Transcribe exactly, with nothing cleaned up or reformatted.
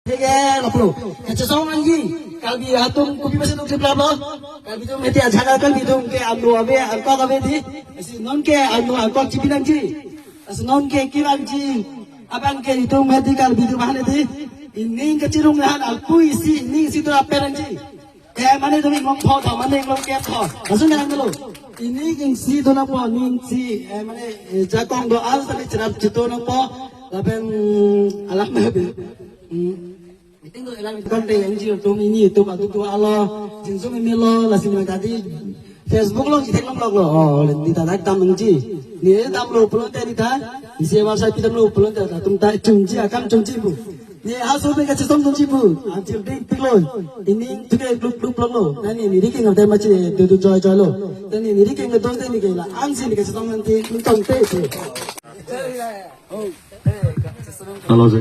Theke laplo. Kachesong nangji. Karbi atum kopi masi duk klip laplo. Karbi atum heti ajak Karbi atum ke anu ave, angkok ave dei. Lasi non ke anu angkok chipi nangji. Lasi non ke kiranji. Abang ke itum heti Karbi atum ahan dei. Ining kachirung lahan alpu isi ining isi tu ape nangji. Eh, mane itum inglong pho, mane inglong kep pho. Langsung nang dulu. Ining isi do nangpo, ining isi, eh, mane, eh, jakong do-an tadi cherap chito nangpo. Lapen, alam mebe. Hmm. Meeting do elang konte nangji atum, ini atum atu tu alo. Jingsum imi lo, lasi nang tadi Facebook lo, kita nang lo. Oh, di tadak tam nangji. Ni damlo pulote di ta. Isi WhatsApp damlo pulote atum ta chunji, akam chunji pu. Ni haso pe kachesong chunji pu. Anchil ding pik lo. Ining tuke duk duk lo. Nani ni riking ate machi du du joy joy lo. Nani ni riking do teni ke la-an si ni kachesong nangji, nangtong te te. Hello, sir.